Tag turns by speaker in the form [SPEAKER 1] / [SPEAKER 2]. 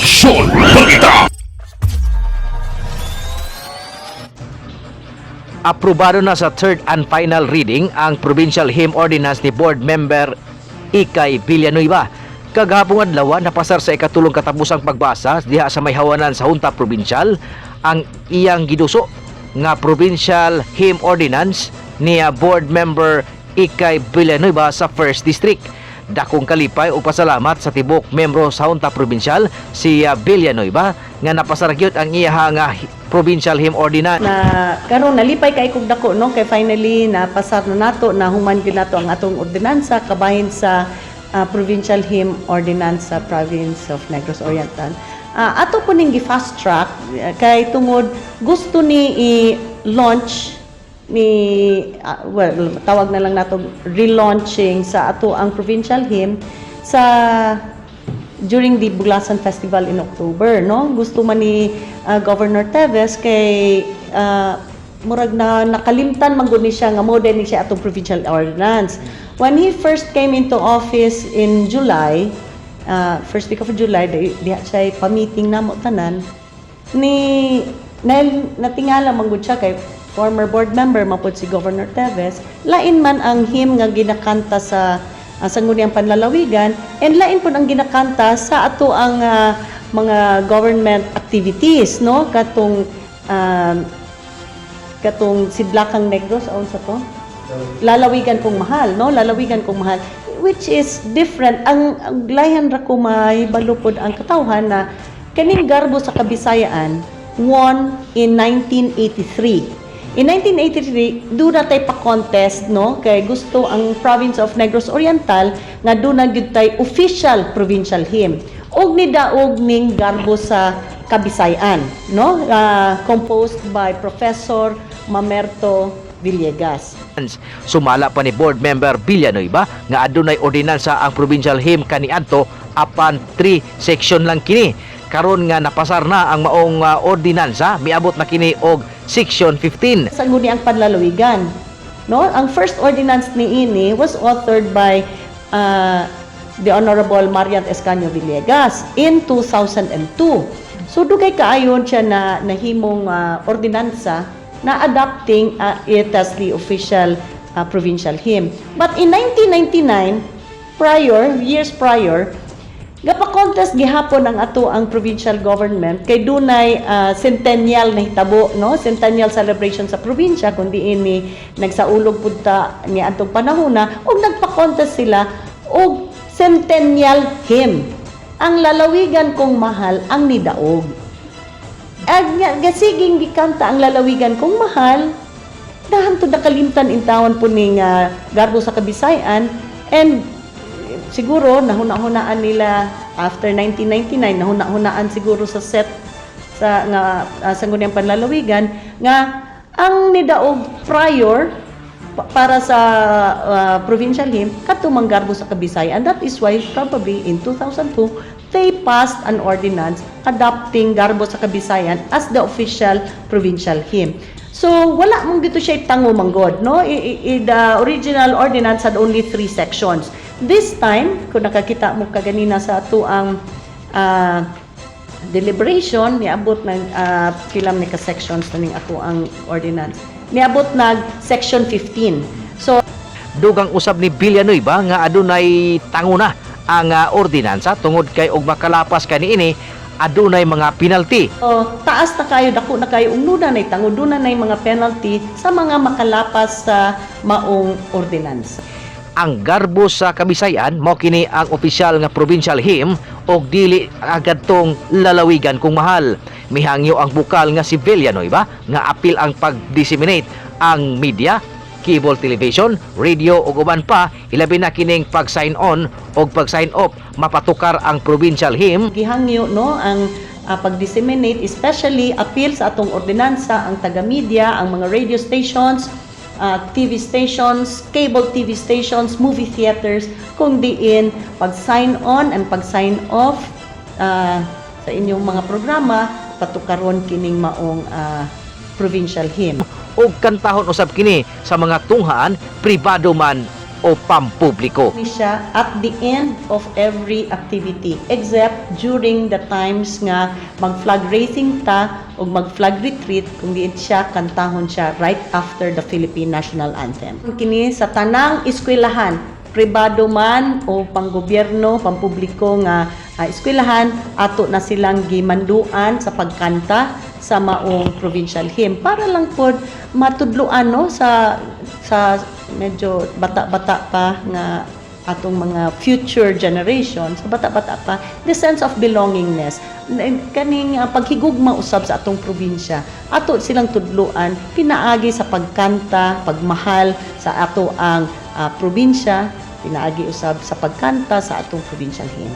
[SPEAKER 1] Aksyon Balita!
[SPEAKER 2] Aprobado na sa third and final reading ang Provincial Hymn Ordinance ni Board Member Ikay Villanueva. Kagahapong adlaw, napasar sa ikatulong katapusang pagbasa diha sa may hawanan sa Junta Provincial ang iyang giduso nga Provincial Hymn Ordinance ni Board Member Ikay Villanueva sa First District. Dakong kalipay o pasalamat sa tibok membro sa Junta Provincial si Villanueva nga napasar gyud ang iyahang Provincial Hymn Ordinance.
[SPEAKER 3] Na karon nalipay kay kog dako, no, kay finally napasar na nato, na human gyud nato ang atong ordinansa kabahin sa Provincial Hymn Ordinance sa Province of Negros Oriental. Ato po ning gi-fast track kay tungod gusto ni i-launch ni well, tawag na lang nato relaunching sa ato ang provincial hymn sa during the Buglasan Festival in October, no? Gusto man ni Governor Teves kay murag na nakalimtan man gud ni siya nga mo ni siya atong provincial ordinance. When he first came into office in July, first week of July, diha siya pa-meeting namo tanan ni natingala man gud siya kay former board member man pud si Governor Teves, lain man ang hymn nga ginakanta sa Sangguniang Panlalawigan and lain pud ang ginakanta sa ato ang mga government activities, no, katong katong Sidlakang Negros, aon sa to, Lalawigan Kong Mahal, no, Lalawigan Kong Mahal, which is different. Ang layhan ra ko mahibalo pod ang katawhan na kaning Garbo sa Kabisayaan won in 1983. In 1983, duna tay pa-contest, no, kay gusto ang Province of Negros Oriental nga duna gyud tay official provincial hymn. Og nidaog ning Garbo sa Kabisayan, no? Composed by Professor Mamerto Villegas.
[SPEAKER 2] Sumala pa ni Board Member Villanueva nga adunay ordinansa ang provincial hymn kaniadto apan 3 section lang kini. Karon nga napasar na ang maong ordinansa, miabot na kini og section 15.
[SPEAKER 3] Sangguniang Panlalawigan. No? Ang first ordinance ni ini was authored by the Honorable Marian Escaño Villegas in 2002. So dugay kaayon siya na nahimong ordinansa na adopting it as the official provincial hymn. But in 1999, prior, years prior, gapa-contest gihapon ang ato ang provincial government kay dunay centennial na hitabo, no, centennial celebration sa probinsya kundi ini nagsaulog pud ta ni atong panahona ug nagpa-contest sila og centennial hymn. Ang Lalawigan Kong Mahal ang nidaog. Ag nga gasiging gikanta ang Lalawigan Kong Mahal, dahantod nakalimtan intawon po ning Garbo sa Kabisayan, and siguro nahuna-hunaan nila after 1999, nahuna-hunaan siguro sa set sa nga Sangguniang Panlalawigan nga ang nidaog prior para sa provincial hymn kadto mang Garbo sa Kabisayan. That is why probably in 2002 they passed an ordinance adopting Garbo sa Kabisayan as the official provincial hymn. So wala mong dito siya tango manggod, no? The original ordinance had only three sections. This time, kung nakakita mo kaganina sa ato ang deliberation, niabot ng pilam ni ka sections na ning ako ang ordinance. Niabot nag section 15. So
[SPEAKER 2] Dugang usab ni Villanueva nga adunay tango na ang ordinansa tungod kay og makalapas kaniini adunay mga penalty.
[SPEAKER 3] Oh, taas na kayo, dako na kayo, ug duna nay tango, duna nay mga penalty sa mga makalapas sa maong ordinansa.
[SPEAKER 2] Ang Garbo sa Kabisayan mao kini ang opisyal nga provincial hymn og dili agad tong Lalawigan Kong Mahal. Mihangyo ang bukal nga si Villanueva nga apil ang pag-disseminate ang media, cable television, radio ug uban pa, ilabi na kining pag-sign on og pag-sign off mapatukar ang provincial hymn.
[SPEAKER 3] Gihangyo, no, ang pag-disseminate, especially appeal sa atong ordinansa ang taga-media, ang mga radio stations, TV stations, cable TV stations, movie theaters, kung diin pag-sign on and pag-sign off sa inyong mga programa patukaron kining maong provincial hymn.
[SPEAKER 2] Ug kantahon usab kini sa mga tunghaan, pribado man o pampubliko.
[SPEAKER 3] Ni siya at the end of every activity except during the times nga mag-flag raising ta o mag-flag retreat, kung diin siya kantahon siya right after the Philippine National Anthem. Kini sa tanang eskwelahan, pribado man o panggobyerno, pampubliko nga eskwelahan, ato na silang gimanduan sa pagkanta sa maong provincial hymn para lang pod matudloan, no, sa medyo bata-bata pa nga atong mga future generation, sa bata-bata pa, the sense of belongingness, kaning paghigugma usab sa atong probinsya. Ato silang tudloan pinaagi sa pagkanta, pagmahal sa ato ang probinsya, pinaagi usab sa pagkanta sa atong provincial hymn.